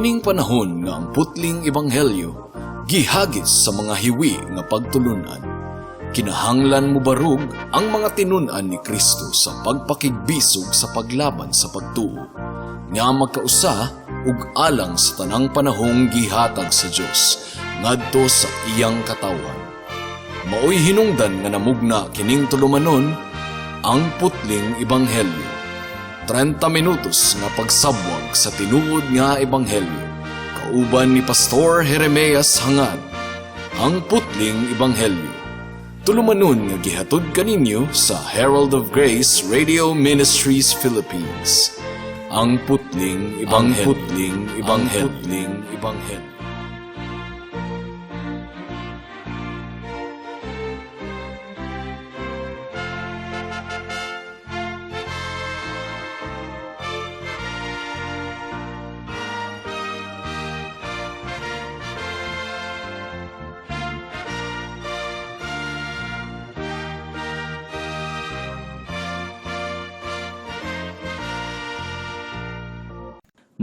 Niining panahon nga ang putling ebanghelyo gihagis sa mga hiwi nga pagtulunan. Kinahanglan mobarog ang mga tinun-an ni Kristo sa pagpakigbisog sa paglaban sa pagtuo nga magkausa ug alang sa tanang panahong gihatag sa Dios ngadto sa iyang katawhan. Maoy hinungdan nga namugna kining tulumanon, Ang Putling Ebanghelyo. 30 minutos nga pagsabwag sa tinuod nga ebanghelyo. Kauban ni Pastor Jeremias Hangad. Ang Putling Ebanghelyo. Tulumanon nga gihatod kaninyo sa Herald of Grace Radio Ministries Philippines. Ang Putling Ebanghelyo. Ang Putling Ebanghelyo. Ang Putling Ebanghelyo.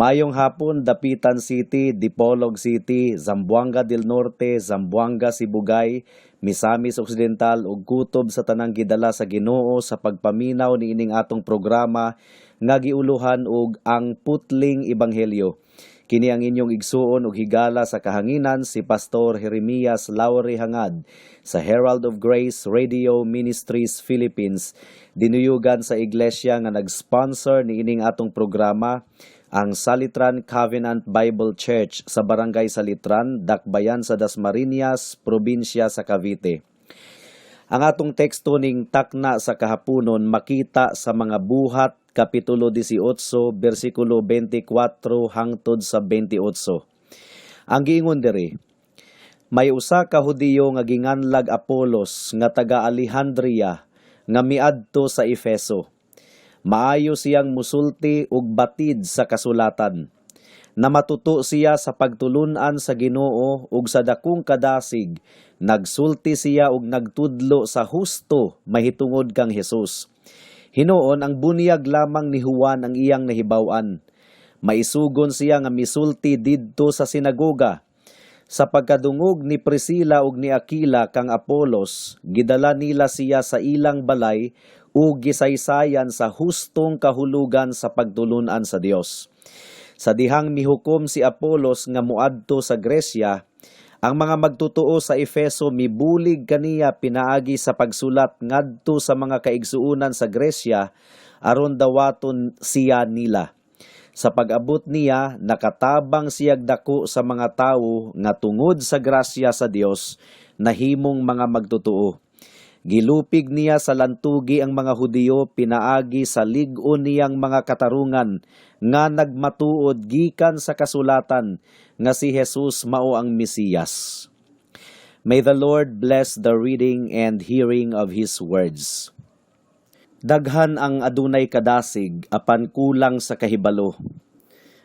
Maayong hapon, Dapitan City, Dipolog City, Zamboanga del Norte, Zamboanga Sibugay, Misamis Occidental ug kutob sa tanang gidala sa Ginoo sa pagpaminaw niining atong programa nga giuluhan og Ang Putling Ebanghelyo. Kini ang inyong igsuon ug higala sa kahanginan, si Pastor Jeremias Laure Hangad sa Herald of Grace Radio Ministries Philippines, dinuyugan sa iglesia nga nag-sponsor niining atong programa, ang Salitran Covenant Bible Church sa Barangay Salitran, Dakbayan sa Dasmariñas, probinsya sa Cavite. Ang atong teksto ning takna sa kahaponon makita sa Mga Buhat kapitulo 18 bersikulo 24 hangtod sa 28. Ang giingon diri, may usa ka Hudiyo nga ginganlag Apolos nga taga Alejandria nga miadto sa Efeso. Maayo siyang musulti ug batid sa kasulatan. Namatuto siya sa pagtulunan sa Ginoo ug sa dakong kadasig nagsulti siya ug nagtudlo sa husto mahitungod kang Hesus. Hinuon ang bunyag lamang ni Juan ang iyang nahibaw-an. Maisugon siya nga misulti didto sa sinagoga. Sa pagkadungog ni Priscilla ug ni Aquila kang Apolos, gidala nila siya sa ilang balay ug gisaysayan sa hustong kahulugan sa pagtulunan sa Dios. Sa dihang mihukom si Apolos nga muadto sa Gresya, ang mga magtutoo sa Efeso mibulig kaniya pinaagi sa pagsulat ngadto sa mga kaigsuonan sa Gresya aron dawaton siya nila. Sa pag-abot niya, nakatabang siyag dako sa mga tawo nga tungod sa grasya sa Dios nahimong mga magtotoo. Gilupig niya sa lantugi ang mga Hudiyo pinaagi sa lig-on niyang mga katarungan nga nagmatuod gikan sa kasulatan nga si Jesus mao ang Mesiyas. May the Lord bless the reading and hearing of His words. Daghan ang adunay kadasig apan kulang sa kahibalo.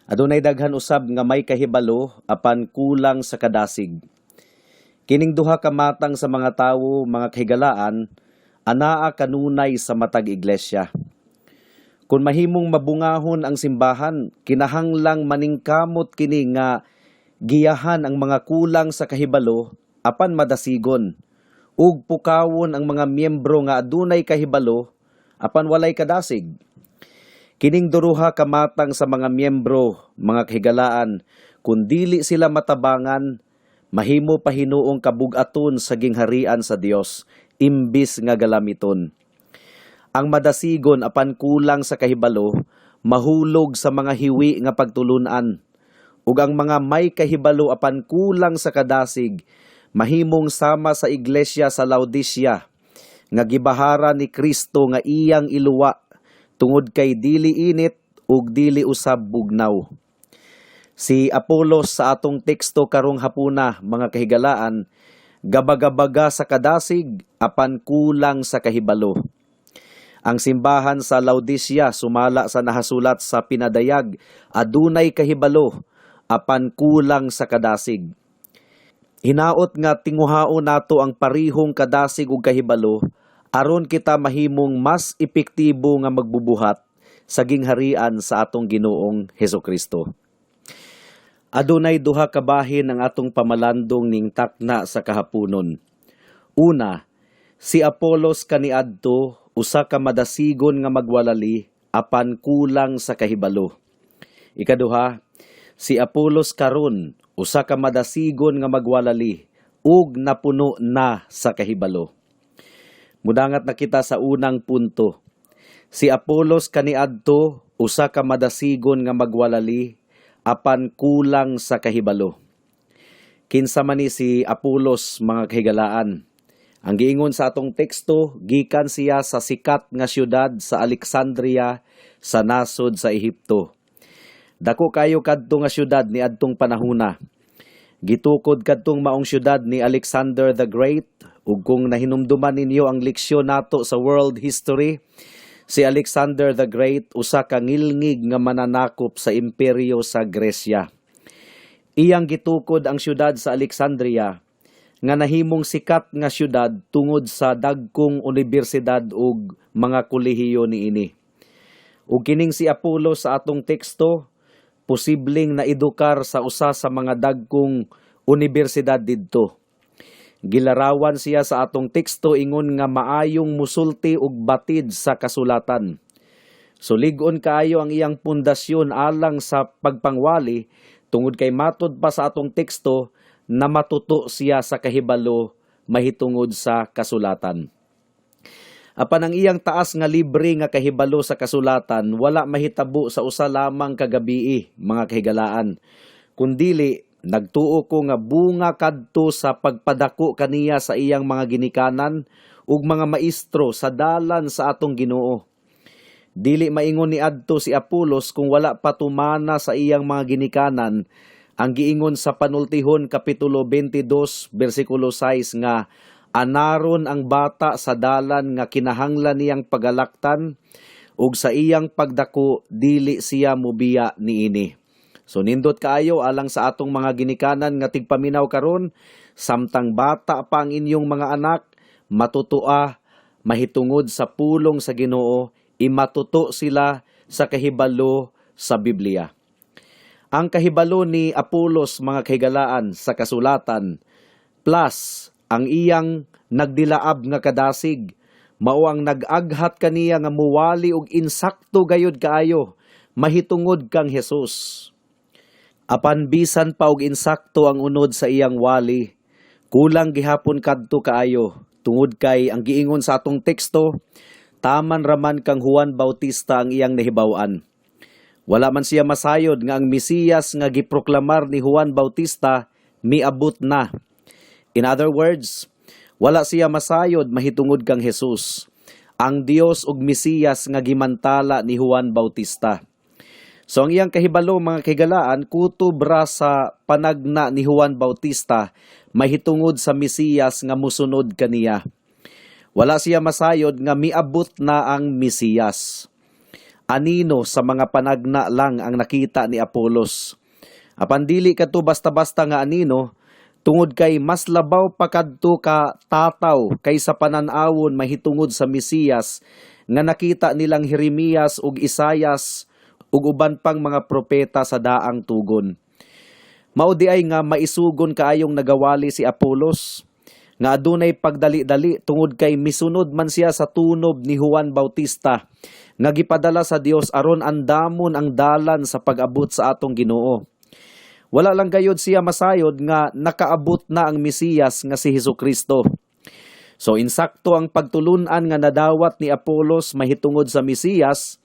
Adunay daghan usab nga may kahibalo apan kulang sa kadasig. Kining duha ka matang sa mga tawo, mga kahigalaan, anaa kanunay sa matag iglesia. Kung mahimong mabungahon ang simbahan, kinahanglang maningkamot kini nga giyahan ang mga kulang sa kahibalo apan madasigon, ug pukawon ang mga miyembro nga adunay kahibalo apan walay kadasig. Kining duruha ka matang sa mga miyembro, mga kahigalaan, kung dili sila matabangan, mahimo pahinuong kabugaton sa gingharian sa Dios imbis nga galamiton. Ang madasigon apan kulang sa kahibalo, mahulog sa mga hiwi nga pagtulunan. Ug ang mga may kahibalo apan kulang sa kadasig, mahimong sama sa iglesia sa Laodicea, nga gibahara ni Kristo nga iyang iluwa tungod kay dili init ug dili usab bugnaw. Si Apolos sa atong teksto karong hapuna, mga kahigalaan, gabagabaga sa kadasig apan kulang sa kahibalo. Ang simbahan sa Laodicea, sumala sa nahasulat sa pinadayag, adunay kahibalo apan kulang sa kadasig. Hinaot nga tinguhaon nato ang parihong kadasig ug kahibalo aron kita mahimong mas epektibo nga magbubuhat sa gingharian sa atong Ginoong Hesukristo. Adunay duha ka bahin ang atong pamalandong ning takna sa kahaponon. Una, si Apolos kaniadto usa ka madasigon nga magwalali apan kulang sa kahibalo. Ikaduha, si Apolos karon usa ka madasigon nga magwalali ug napuno na sa kahibalo. Mudangat na kita sa unang punto. Si Apolos kaniadto usa ka madasigon nga magwalali apan kulang sa kahibalo. Kinsa man ni si Apolos, mga kahigalaan? Ang giingon sa atong teksto, gikan siya sa sikat nga syudad sa Alexandria sa nasod sa Ehipto. Dako kayo kadto nga syudad ni adtong panahuna. Gitukod kadtong maong syudad ni Alexander the Great, ug kung nahinumduman ninyo ang leksyon nato sa world history, si Alexander the Great usa ka ngilngig nga mananakop sa imperyo sa Gresya. Iyang gitukod ang syudad sa Alexandria nga nahimong sikat nga syudad tungod sa dagkong unibersidad ug mga kolehiyo niini. Ug kining si Apollo sa atong teksto, posibleng naedukar sa usa sa mga dagkong unibersidad didto. Gilarawan siya sa atong teksto ingon nga maayong musulti ug batid sa kasulatan. So lig-on kaayo ang iyang pundasyon alang sa pagpangwali tungod kay matod pa sa atong teksto na matuto siya sa kahibalo mahitungod sa kasulatan. Apan ang iyang taas nga libre nga kahibalo sa kasulatan wala mahitabo sa usa lamang ka gabii, mga kahigalaan. Kundili nagtuo ko nga bunga kadto sa pagpadako kaniya sa iyang mga ginikanan ug mga maestro sa dalan sa atong Ginoo. Dili maingon ni adto si Apolos kung wala pa tumana sa iyang mga ginikanan ang giingon sa Panultihon kapitulo 22 bersikulo 6 nga anaron ang bata sa dalan nga kinahanglan niyang pagalaktan ug sa iyang pagdako dili siya mubiya niini. So nindot kaayo alang sa atong mga ginikanan nga tigpaminaw karon, samtang bata pa ang inyong mga anak, matutua mahitungod sa pulong sa Ginoo, imatuto sila sa kahibalo sa Biblia. Ang kahibalo ni Apolos, mga kahigalaan, sa kasulatan plus ang iyang nagdilaab nga kadasig mao ang nag-aghat kaniya nga muwali og insakto gayud kaayo mahitungod kang Jesus. Apan bisan pa og insakto ang unod sa iyang wali, kulang gihapon kadto kaayo tungod kay ang giingon sa atong teksto, taman raman kang Juan Bautista ang iyang nahibaw-an. Wala man siya masayod nga ang Mesiyas nga giproklamar ni Juan Bautista miabot na. In other words, wala siya masayod mahitungod kang Jesus, ang Dios ug Mesiyas nga gimantala ni Juan Bautista. So ang iyang kahibalo, mga kahigalaan, kutob ra sa panagna ni Juan Bautista mahitungod sa Mesiyas nga musunod kaniya. Wala siya masayod nga miabot na ang Mesiyas. Anino sa mga panagna lang ang nakita ni Apolos. Apan dili kadto basta-basta nga anino tungod kay mas labaw pa kadto ka tataw kaysa panan-awon mahitungod sa Mesiyas nga nakita nilang Jeremias ug Isayas ug uban pang mga propeta sa daang tugon. Mao di ay nga maisugon kaayong nagawali si Apolos nga adunay pagdali-dali tungod kay misunod man siya sa tunob ni Juan Bautista nga gipadala sa Dios aron andamon ang dalan sa pag-abot sa atong Ginoo. Wala lang gayud siya masayod nga nakaabot na ang Mesiyas nga si Hesus Kristo. So insakto ang pagtulunan nga nadawat ni Apolos mahitungod sa Mesiyas,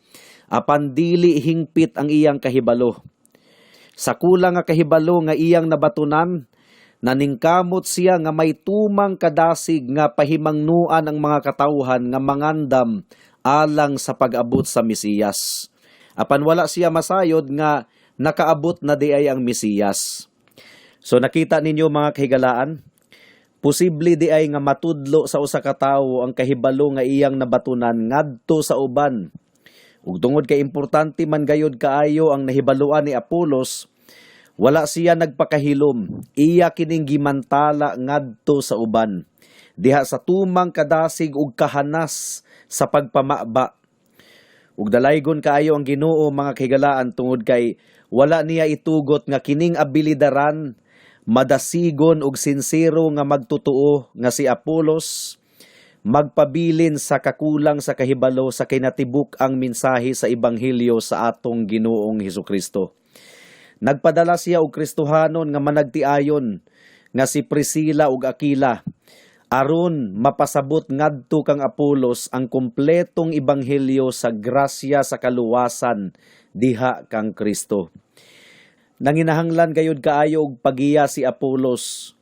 apan dili hingpit ang iyang kahibalo. Sa kulang nga kahibalo nga iyang nabatunan, naningkamot siya nga may tumang kadasig nga pahimangnuan ang mga katawhan nga mangandam alang sa pag-abot sa Mesiyas. Apan wala siya masayod nga nakaabot na di ay ang Mesiyas. So nakita ninyo, mga kahigalaan, posible di ay nga matudlo sa usa ka tawo ang kahibalo nga iyang nabatunan ngadto sa uban. Ug tungod kay importante man gayud kaayo ang nahibaluan ni Apolos, wala siya nagpakahilom. Iya kining gimantala ngadto sa uban. Diha sa tumang kadasig ug kahanas sa pagpamaba. Ug dalaygon kaayo ang Ginoo, mga kahigalaan, tungod kay Wala niya itugot nga kining abilidaran, madasigon ug sinsero nga magtotoo nga si Apolos magpabilin sa kakulang sa kahibalo sa kinatibuk-ang mensahe sa ebanghelyo sa atong Ginoong Hesukristo. Nagpadala siya og Kristohanon nga managtiayon nga si Priscilla ug Aquila aron mapasabot ngadto kang Apolos ang kumpletong ebanghelyo sa grasya sa kaluwasan diha kang Kristo. Nanginahanglan gayud kaayo og pagiya si Apolos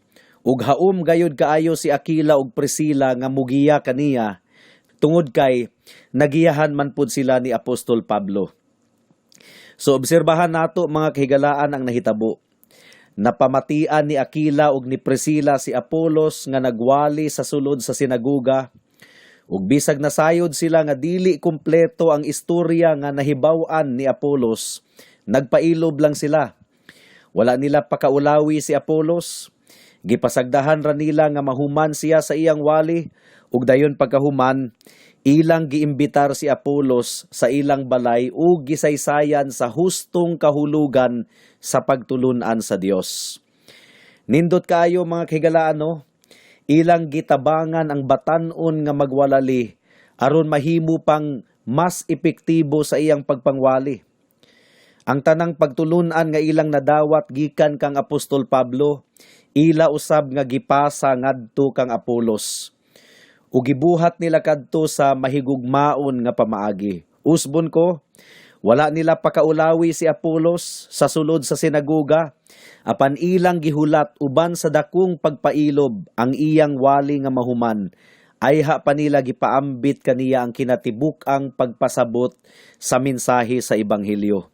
ug haom gayud kaayo si Aquila ug Priscilla nga mugiya kaniya tungod kay nagiyahan man pud sila ni Apostol Pablo. So obserbahan nato, mga kahigalaan, ang nahitabo. Napamatian ni Aquila ug ni Priscilla si Apolos nga nagwali sa sulod sa sinaguga, ug bisag nasayod sila nga dili kumpleto ang istorya nga nahibaw-an ni Apolos, nagpailob lang sila. Wala nila pakaulawi si Apolos. Gipasagdahan ra nila nga mahuman siya sa iyang wali, ug dayon pagkahuman, ilang giimbitar si Apolos sa ilang balay ug gisaysayan sa hustong kahulugan sa pagtulunan sa Dios. Nindot kaayo, mga kahigalaan, no? Ilang gitabangan ang batan-on nga magwalali aron mahimo pang mas epektibo sa iyang pagpangwali. Ang tanang pagtulunan nga ilang nadawat gikan kang Apostol Pablo, ila usab nga gipasa ngadto kang Apolos. Ug gibuhat nila kadto sa mahigugmaon nga pamaagi. Usbon ko, wala nila pakaulawi si Apolos sa sulod sa sinagoga, apan ilang gihulat uban sa dakong pagpailob ang iyang wali nga mahuman. Ayha pa nila gipaambit kaniya ang kinatibuk-ang pagpasabot sa mensahe sa ebanghelyo.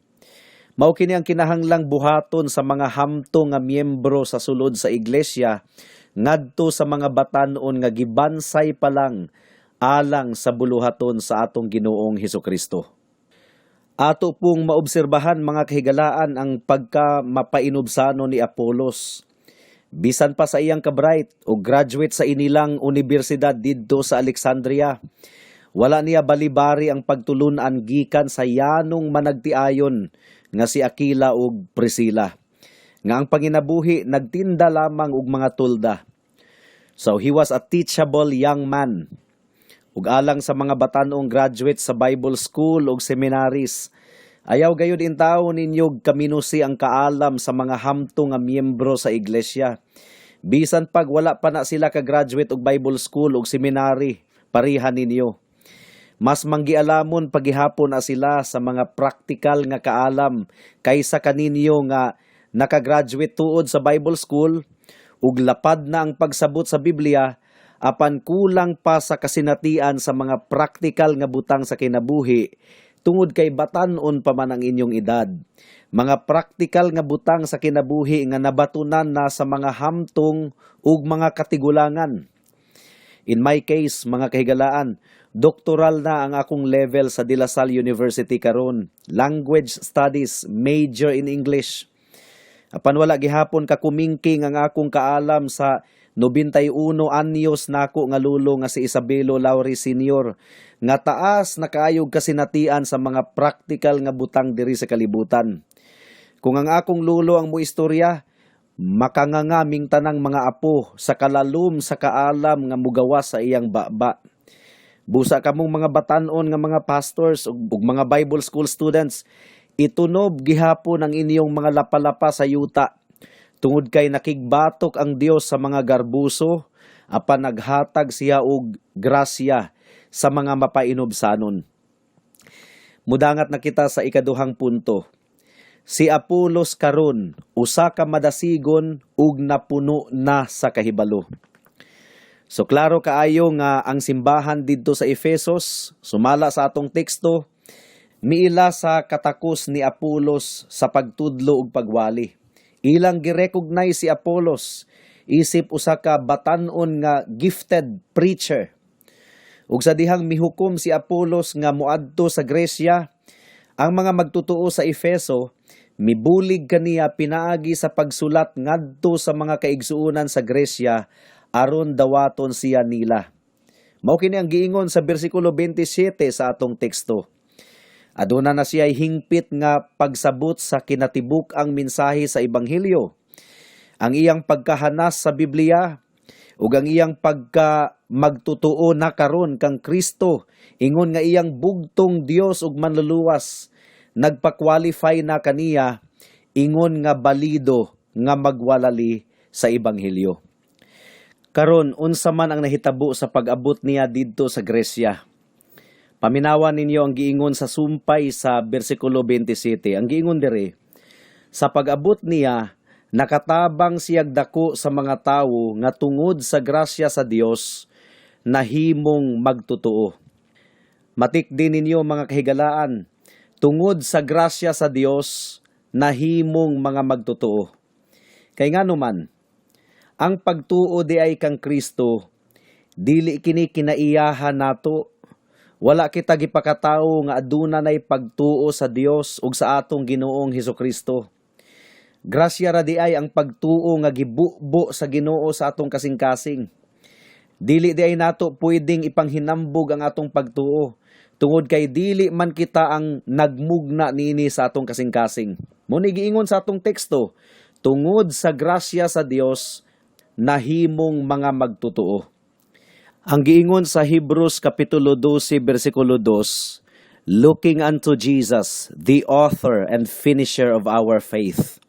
Mao kini ang kinahanglang buhaton sa mga hamtong nga miyembro sa sulod sa iglesia ngadto sa mga batan-on nga gibansay pa lang alang sa buluhaton sa atong Ginoong Hesukristo. Ato pong maobserbahan, mga kahigalaan, ang pagka mapainubsano ni Apolos. Bisan pa sa iyang kabright o graduate sa inilang universidad didto sa Alexandria, wala niya balibari ang pagtulunan gikan sa yanong managtiayon nga si Aquila ug Priscilla, nga ang panginabuhi nagtinda lamang og mga tulda. So he was a teachable young man. Ug alang sa mga batan-ong graduate sa Bible school ug seminaries, ayaw gayud intawo ninyo kaminusi ang kaalam sa mga hamtong nga miyembro sa iglesia. Bisan pag wala pa na sila ka-graduate og Bible school ug seminary, pareha ninyo. Mas manggialamon pagihapon na sila sa mga practical nga kaalam kaysa kaninyo nga nakagraduate tuod sa Bible school ug lapad na ang pagsabot sa Biblia, apan kulang pa sa kasinatian sa mga practical nga butang sa kinabuhi tungod kay batan-on pa man ang inyong edad. Mga practical nga butang sa kinabuhi nga nabatunan na sa mga hamtong ug mga katigulangan. In my case, mga kahigalaan, doctoral na ang akong level sa De La Salle University karon. Language Studies, major in English. Apan wala gihapon kakumingking ang akong kaalam sa 91 anyos nako nga lulo nga si Isabelo Lauri Sr. nga taas na kaayog kasinatian sa mga practical nga butang diri sa kalibutan. Kung ang akong lulo ang muistorya, makanganga ming tanang mga apo sa kalalom sa kaalam nga mugawas sa iyang baba. Busa kamong mga batan-on nga mga pastors ug mga Bible school students, itunob gihapon ang inyong mga lapalapa sa yuta. Tungod kay nakigbatok ang Dios sa mga garbuso, apan naghatag siya og grasya sa mga mapainubsanon. Mudangat na kita sa ikaduhang punto. Si Apolos karon usa ka madasigon ug napuno na sa kahibalo. So klaro kaayo nga ang simbahan didto sa Efesos, sumala sa atong teksto, miila sa katakos ni Apolos sa pagtudlo ug pagwali. Ilang girecognize si Apolos isip usa ka batan-on nga gifted preacher. Ug sa dihang mihukom si Apolos nga moadto sa Gresya, ang mga magtutoo sa Efeso mibulig kaniya pinaagi sa pagsulat ngadto sa mga kaigsuonan sa Gresya aron dawaton siya nila. Mao kini ang giingon sa bersikulo 27 sa atong teksto. Aduna na siya hingpit nga pagsabot sa kinatibuk-ang mensahe sa ebanghelyo. Ang iyang pagkahanas sa Biblia ug ang iyang pagka magtotoo na karon kang Kristo ingon nga iyang bugtong Dios ug manluluwas, nagpa-qualify na kaniya ingon nga balido nga magwalali sa ebanghelyo. Karon, unsa man ang nahitabo sa pag-abot niya didto sa Gresya? Paminawa ninyo ang giingon sa sumpay sa bersikulo 27. Ang giingon diri, sa pag-abot niya, nakatabang siyag dako sa mga tawo nga tungod sa grasya sa Dios nahimong magtotoo. Matik din ninyo, mga kahigalaan, tungod sa grasya sa Dios nahimong mga magtotoo. Kay ngano man, ang pagtuo di ay kang Kristo, dili kini kinaiyahan nato. Wala kita gipakatawo nga aduna nay pagtuo sa Dios ug sa atong Ginoong Hesukristo. Grasya ra di ay ang pagtuo nga gibubo sa Ginoo sa atong kasing-kasing. Dili di ay nato pwedeng ipanghinambog ang atong pagtuo tungod kay dili man kita ang nagmugna niini sa atong kasing-kasing. Mao ni giingon sa atong teksto, tungod sa grasya sa Dios nahimong mga magtotoo. Ang giingon sa Hebrews kapitulo 12 bersikulo 2, "Looking unto Jesus, the author and finisher of our faith."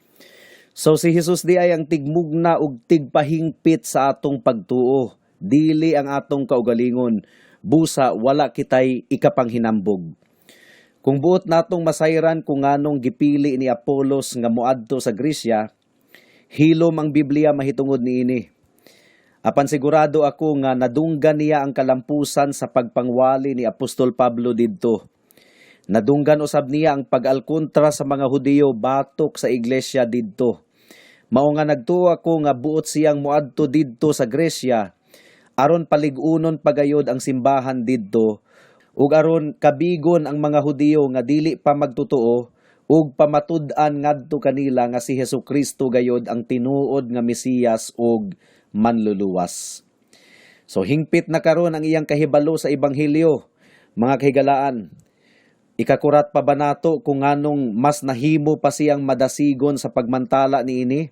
So si Jesus di ay ang tigmugna ug tigpahingpit sa atong pagtuo, dili ang atong kaugalingon. Busa wala kitay ikapanghinambog. Kung buot natong masayran kung nganong gipili ni Apolos nga moadto sa Gresya, hilom ang Biblia mahitungod niini. Apan sigurado ako nga nadunggan niya ang kalampusan sa pagpangwali ni Apostol Pablo didto. Nadunggan usab niya ang pag-alkontra sa mga Hudiyo batok sa iglesia didto. Mao nga nagtuo ako nga buot siyang moadto didto sa Gresya aron palig-unon pagayod ang simbahan didto ug aron kabigon ang mga Hudiyo nga dili pa magtotoo ug pamatud-an ngadto kanila nga si Hesukristo gayod ang tinuod nga Mesiyas ug manluluwas. So hingpit na karon ang iyang kahibalo sa ebanghelyo, mga kahigalaan. Ikakurat pa ba nato kung nganong mas nahimo pa siyang madasigon sa pagmantala niini?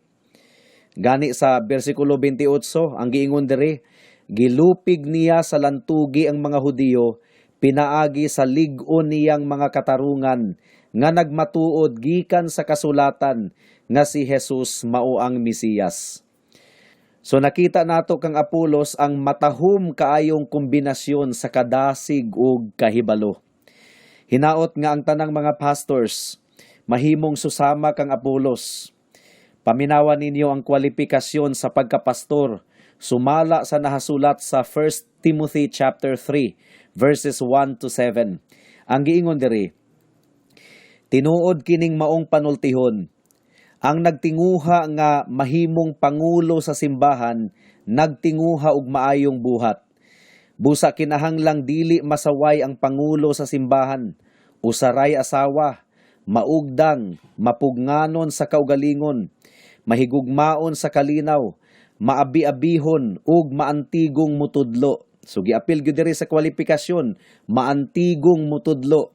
Gani sa bersikulo 28, ang giingon diri, gilupig niya sa lantugi ang mga Hudiyo pinaagi sa lig-on niyang mga katarungan nga nagmatuod gikan sa kasulatan nga si Jesus mao ang Mesiyas. So nakita nato kang Apolos ang matahom kaayong kombinasyon sa kadasig ug kahibalo. Hinaot nga ang tanang mga pastors mahimong susama kang Apolos. Paminawa ninyo ang kwalifikasyon sa pagkapastor sumala sa nahasulat sa 1 Timothy chapter 3 verses 1 to 7. Ang giingon diri, "Tinuod kining maong panultihon. Ang nagtinguha nga mahimong pangulo sa simbahan, nagtinguha og maayong buhat. Busa kinahanglang dili masaway ang pangulo sa simbahan, usaray asawa, maugdang, mapugnganon sa kaugalingon, mahigugmaon sa kalinaw, maabi-abihon ug maantigong mutudlo." So giapil gyud diri sa kwalifikasyon, maantigong mutudlo.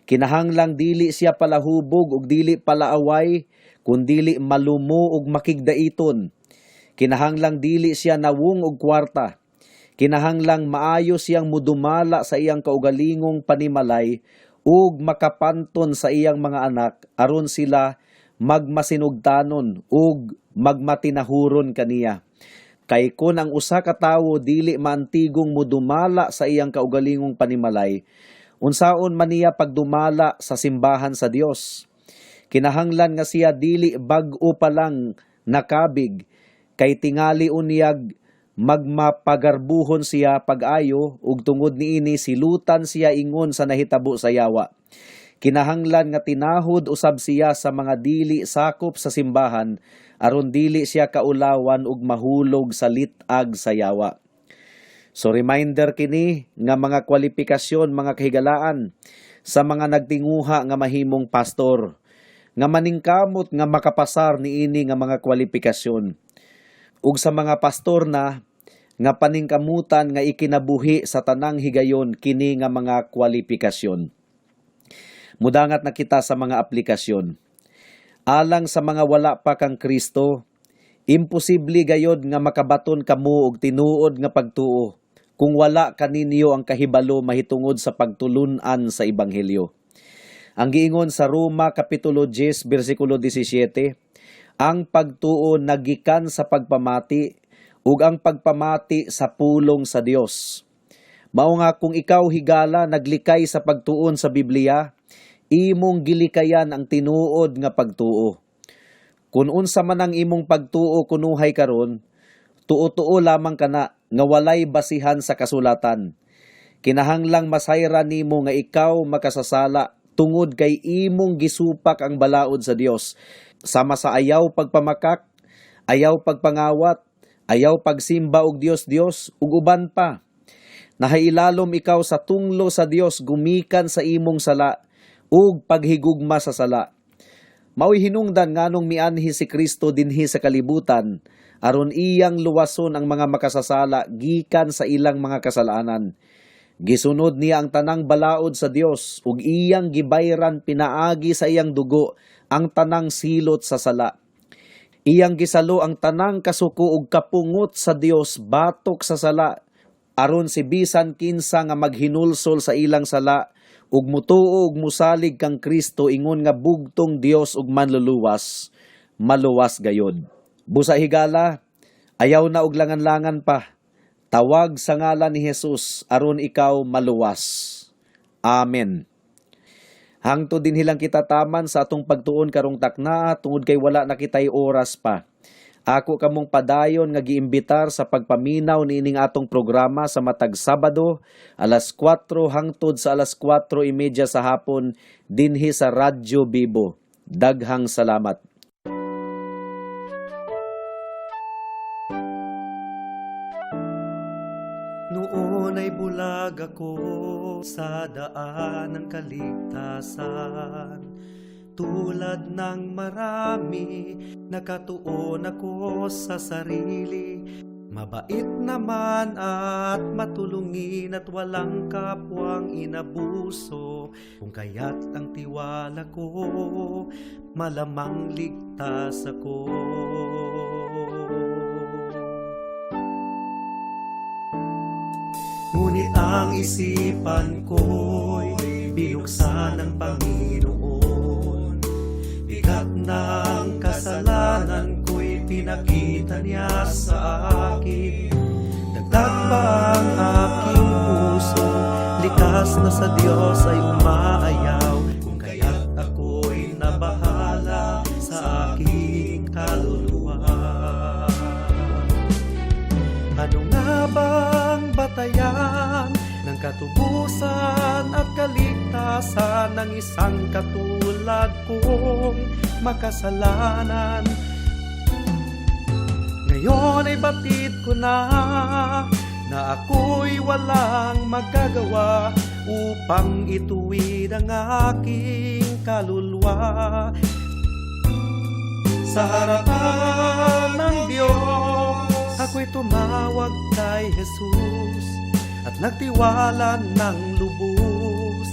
"Kinahanglang dili siya palahubog ug dili palaaway, kundili malumo ug makigdaiton. Kinahanglang dili siya nawong og kwarta. Kinahanglang maayo siyang mudumala sa iyang kaugalingong panimalay ug makapanton sa iyang mga anak aron sila magmasinugtanon ug magmatinahuron kaniya. Kay kon ang usa ka tawo dili maantigong mudumala sa iyang kaugalingong panimalay, unsaon man niya pagdumala sa simbahan sa Dios? Kinahanglan nga siya dili bag-o pa lang nakabig, kay tingali unyag magmapagarbuhon siya pag-ayo ug tungod niini silutan siya ingon sa nahitabo sa yawa. Kinahanglan nga tinahod usab siya sa mga dili sakop sa simbahan aron dili siya kaulawan ug mahulog sa lit-ag sa yawa." So reminder kini nga mga kwalifikasyon, mga kahigalaan, sa mga nagtinguha nga mahimong pastor nga maningkamot nga makapasar niini nga mga kwalifikasyon. Ug sa mga pastor na nga paningkamutan nga ikinabuhi sa tanang higayon kini nga mga kwalifikasyon. Mudangat na kita sa mga aplikasyon. Alang sa mga wala pa kang Kristo, imposible gayod nga makabaton kamo og tinuod nga pagtuo kung wala kaninyo ang kahibalo mahitungod sa pagtulun-an sa ebanghelyo. Ang giingon sa Roma kapitulo 10 bersikulo 17, ang pagtuo nagikan sa pagpamati ug ang pagpamati sa pulong sa Dios. Mao nga kung ikaw, higala, naglikay sa pagtuon sa Biblia, imong gilikayan ang tinuod nga pagtuo. Kung unsa man ang imong pagtuo kunuhay karon, tuo-tuo lamang kana nga walay basihan sa kasulatan. Kinahanglang masayran nimo nga ikaw makasasala tungod kay imong gisupak ang balaod sa Dios. Sama sa ayaw pagpamakak, ayaw pagpangawat, ayaw pagsimba og Dios Dios ug uban pa. Nahailalom ikaw sa tunglo sa Dios gumikan sa imong sala ug paghigugma sa sala. Mao'y hinungdan nganong mianhi si Kristo dinhi sa kalibutan aron iyang luwason ang mga makasasala gikan sa ilang mga kasalanan. Gisunod niya ang tanang balaod sa Dios ug iyang gibayran pinaagi sa iyang dugo ang tanang silot sa sala. Iyang gisalo ang tanang kasuko ug kapungot sa Dios batok sa sala aron si bisan kinsa nga maghinulsol sa ilang sala ug mutuo ug musalig kang Kristo ingon nga bugtong Dios ug manluluwas, maluwas gayod. Busa, higala, ayaw na og langan-langan pa. Tawag sa ngalan ni Jesus aron ikaw maluwas. Amen. Hangtod dinhi lang kita taman sa atong pagtuon karong takna tungod kay wala na kitay oras pa. Ako kamong padayon nga giimbitar sa pagpaminaw niining atong programa sa matag Sabado alas 4 hangtod sa alas 4:30 sa hapon dinhi sa Radyo Bibo. Daghang salamat. Noon ay bulag ako sa daan ng kaligtasan. Tulad ng marami, nakatuon ako sa sarili. Mabait naman at matulungin at walang kapwang inabuso. Kung kaya't ang tiwala ko, malamang ligtas ako. Ngunit ang isipan ko'y binuksan ng Panginoon. Bigat ng kasalanan ko'y pinakita niya sa akin. Dagdag pa ang aking puso, likas na sa Diyos ay umaayaw. Kung kaya't ako'y nabahala sa aking kaluluwa. Ano nga bang batayan ng katubusan at kaligtasan ng isang katulad kong makasalanan? Ngayon ay batid ko na na ako'y walang magagawa upang ituwid ang aking kaluluwa. Sa harapan ng Diyos, ako'y tumawag kay Jesus at nagtiwala ng lubos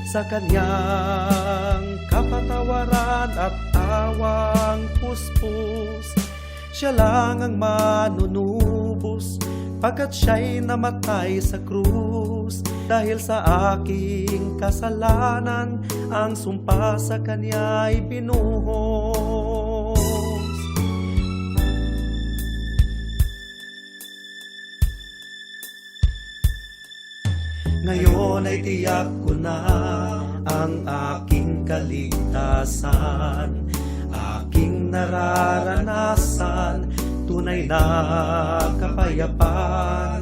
sa kanyang kapatawaran at awang puspos. Siya lang ang manunubos pagkat siya'y namatay sa krus. Dahil sa aking kasalanan, ang sumpa sa kanya'y binuhos. Ngayon ay tiyak ko na ang aking kaligtasan, aking nararanasan, tunay na kapayapaan.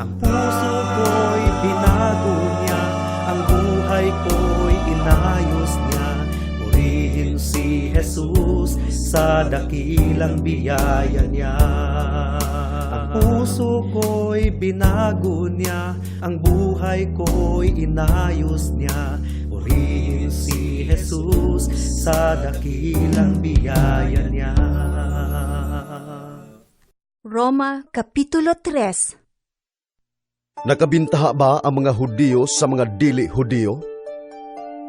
Ang puso ko'y binago niya, ang buhay ko'y inayos niya. Purihin si Jesus sa dakilang biyaya niya. Ang puso ko'y binago niya, ang buhay ko'y inayos niya. Purihin si Jesus sa dakilang biyaya niya. Roma Kapitulo 3. Nakabintaha ba ang mga Hudiyo sa mga dili Hudiyo?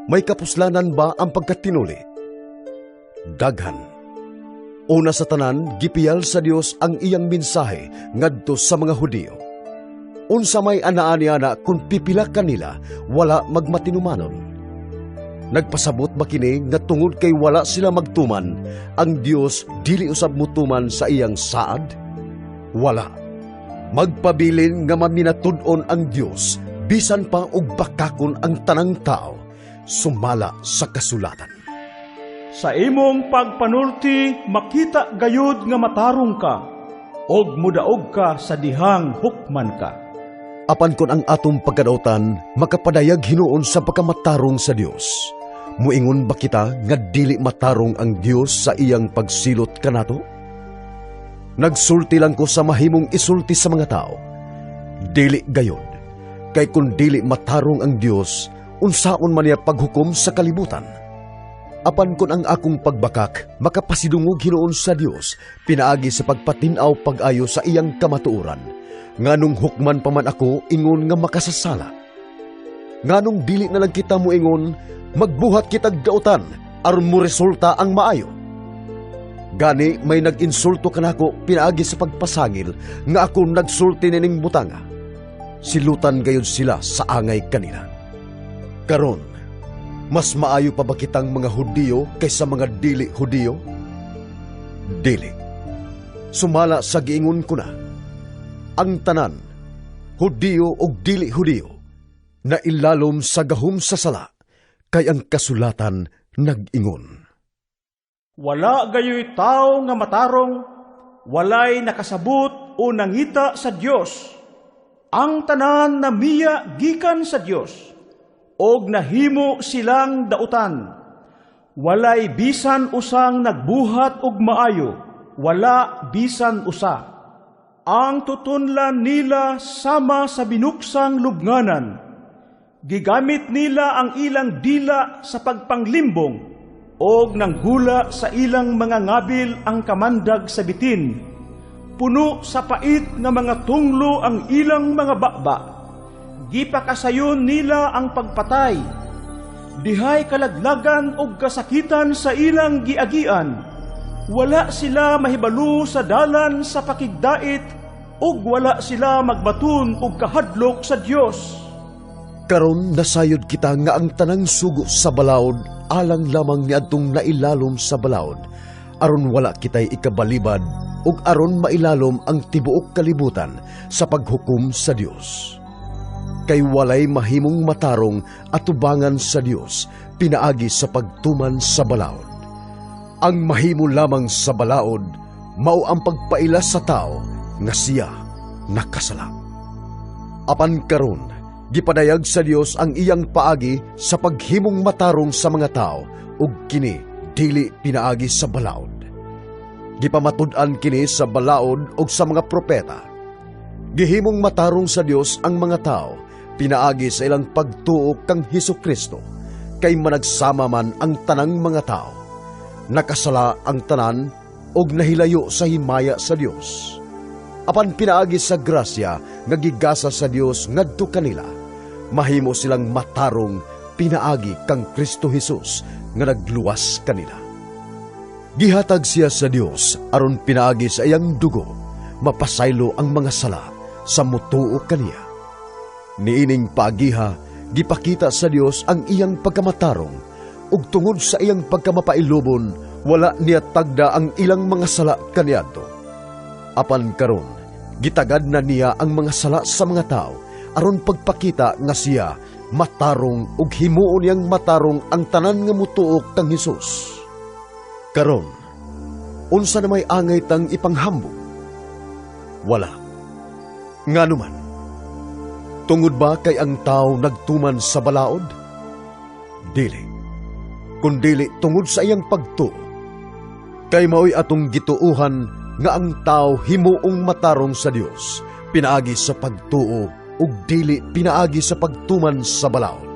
May kapuslanan ba ang pagkatinuli? Daghan. Una sa tanan, gipiyal sa Dios ang iyang mensahe ngadto sa mga Hudiyo. Unsa may anaa niana kung pipila kanila wala magmatinumanon? Nagpasabot ba kini nga tungod kay wala sila magtuman, ang Dios dili usab mutuman sa iyang saad? Wala. Magpabilin nga maminatud-on ang Dios bisan pa og bakakon ang tanang tao sumala sa kasulatan. Sa imong pagpanulti makita gayud nga matarong ka, og mudaog ka sa dihang hukman ka. Apan kon ang atong pagkadautan makapadayag hinuon sa pagkamatarong sa Dios, muingon ba kita nga dili matarong ang Dios sa iyang pagsilot kanato? Nagsulti lang ko sa mahimong isulti sa mga tao. Dili gayod, kay kun dili matarong ang Dios, unsaon man niya paghukom sa kalibutan? Apan kon ang akong pagbakak makapasidungog hinuon sa Dios pinaagi sa pagpatin-aw pag-ayo sa iyang kamatuoran, nganong hukman pa man ako ingon nga makasasala? Nganong dili na lang kita moingon, "Magbuhat kitag dautan aron mo resulta ang maayo"? Gani may nag-insulto kanako pinaagi sa pagpasangil nga ako nagsulti nining butanga. Silutan gayud sila sa angay kanila. Karon, mas maayo pa ba kitang mga Hudiyo kaysa mga dili Hudiyo? Dili. Sumala sa giingon ko na, ang tanan, Hudiyo ug dili Hudiyo, na ilalom sa gahom sa sala, kay ang kasulatan nag-ingon: Wala gayoy tao nga matarong, walay nakasabot o nangita sa Dios. Ang tanan namiya gikan sa Dios, og nahimo silang dautan. Walay bisan usang nagbuhat og maayo, wala bisan usa. Ang tutunlan nila sama sa binuksang lubnganan. Gigamit nila ang ilang dila sa pagpanglimbong, og nanghula sa ilang mga ngabil ang kamandag sa bitin. Puno sa pait nga mga tunglo ang ilang mga baba. Gipakasayon nila ang pagpatay. Dihay kalaglagan og kasakitan sa ilang giagian. Wala sila mahibalo sa dalan sa pakigdait ug wala sila magbaton og kahadlok sa Dios. Karon nasayod kita nga ang tanang sugo sa balaod alang lamang niadtong nailalom sa balaod, aron wala kitay ikabalibad ug aron mailalom ang tibuok kalibutan sa paghukom sa Dios. Kay walay mahimong matarong atubangan sa Dios pinaagi sa pagtuman sa balaod. Ang mahimo lamang sa balaod mao ang pagpaila sa tao nga siya nakasala. Apan karon, gipadayag sa Dios ang iyang paagi sa paghimong matarong sa mga tao ug kini dili pinaagi sa balaod. Gipamatud-an kini sa balaod ug sa mga propeta. Gihimong matarong sa Dios ang mga tao pinaagi sa ilang pagtuo kang Hesukristo, kay managsama man ang tanang mga tao. Nakasala ang tanan ug nahilayo sa himaya sa Dios. Apan pinaagi sa grasya nga gigasa sa Dios ngadto kanila, mahimo silang matarong pinaagi kang Kristo Jesus nga nagluwas kanila. Gihatag siya sa Dios aron pinaagi sa iyang dugo mapasaylo ang mga sala sa mutuo kaniya. Niining paagiha, gipakita sa Dios ang iyang pagkamatarong, ug tungod sa iyang pagkamapailubon, wala niya tagda ang ilang mga sala kaniadto. Apan karon, gitagad na niya ang mga sala sa mga tao aron pagpakita nga siya matarong ug himuon niyang matarong ang tanan nga mutuo kang Hesus. Karon, unsa na may angay tang ipanghambog? Wala. Ngano man? Tungod ba kay ang tao nagtuman sa balaod? Dili. Kundili tungod sa iyang pagtuo. Kay mao'y atong gituuhan nga ang tao himuong matarong sa Dios pinaagi sa pagtuo ug dili pinaagi sa pagtuman sa balaod.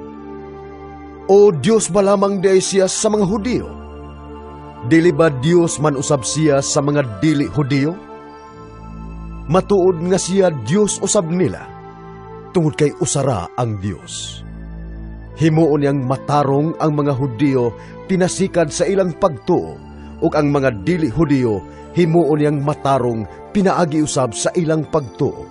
O Dios ba lamang diay siya sa mga Hudiyo? Dili ba Dios man usab siya sa mga dili Hudiyo? Matuod nga siya Dios usab nila, tungod kay usara ang Dios. Himuon niyang matarong ang mga Hudiyo pinasikad sa ilang pagtuo ug ang mga dili Hudiyo himuon niyang matarong pinaagi usab sa ilang pagtuo.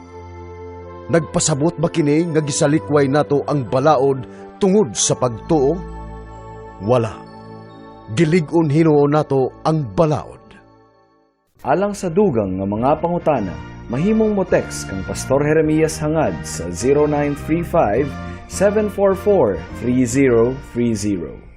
Nagpasabot ba kini nga gisalikway nato ang balaod tungod sa pagtuo? Wala. Gilig-on hinuon nato ang balaod. Alang sa dugang nga mga pangutana, mahimong mo text kang Pastor Jeremias Hangad sa 0935 744 3030.